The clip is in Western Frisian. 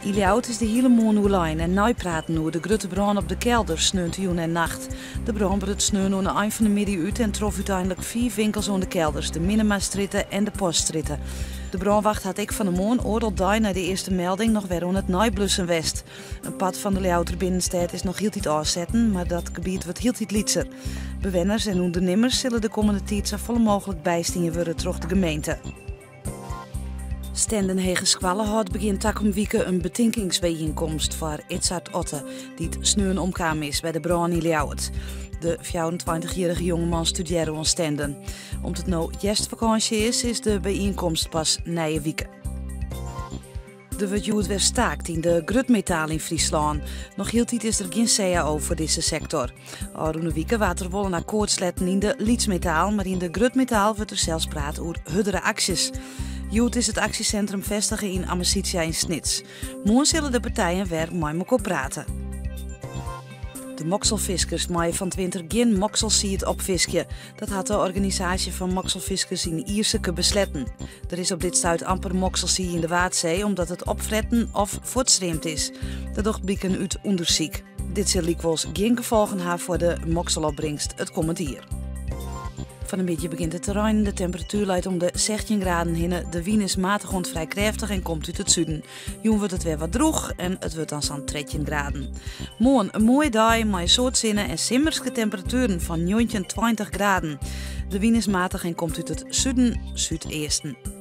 Yn Ljouwert is de hiele moarn oerlein en neipraten oer de grutte brân op de Kelder sneontejûn en nacht. De brân bruts sneon oan de ein fan de middei út en trof úteinlik fiif winkels oan de Kelders, de Minnemastrjitte en de Poststrjitte. De brânwacht hat ek fan 'e moarn oardel dei nei de earste melding noch wer oan it neiblussen west. In part fan de Ljouwerter binnenstêd is noch hieltyd ôfsetten, mar dat gebiet wurdt hieltyd lytser. Bewenners en ûndernimmers sille de kommende tiid safolle mooglik bystien wurde troch de gemeente. Stenden Hegeskoalle hâldt begjin takom wike in betinkingsbyienkomst foar Itzhard Otte, dy't sneon omkaam is by de brân yn Ljouwert. De 24-jierrige jongeman studearre oan Stenden. Om't it no hjerstfakânsje is, is de byienkomst pas nije wike. Der wurdt hjoed wer staakt yn de grutmetaal yn Fryslân. Noch hieltyd is der gjin cao foar dizze sektor. Ôfrûne wike waard der wol in akkoart sletten yn de lytsmetaal, mar yn de grutmetaal wurdt der sels praat oer hurdere aksjes. Hjoed is it aksjesintrum festige yn Amicitia yn Snits. Moarn sille de partijen wer mei mekoar prate. De mokselfiskers meie fan 't winter gjin mokselsied opfiskje. Dat hat de organisaasje fan mokselfiskers yn Ierseke besletten. Der is op dit stuit amper mokselsie yn de Waadsee omdat it opfretten of fuortstreamd is. Dat docht bliken út ûndersyk. Dit sil lykwols gjin gefolgen ha foar de mokselopbringst it kommend jier. Fan 'e middei begjint it te reinen. De temperatuer leit om de 16 graden hinne. De wyn is matich oant frij krêftich en komt út it suden. Jûn wurdt it wer wat drûch en it wurdt dan sa'n 13 graden. Moarn in moaie dei mei in soad sinne en simmerske temperatueren fan 19, 20 graden. De wyn is matich en komt út it suden, súdeasten.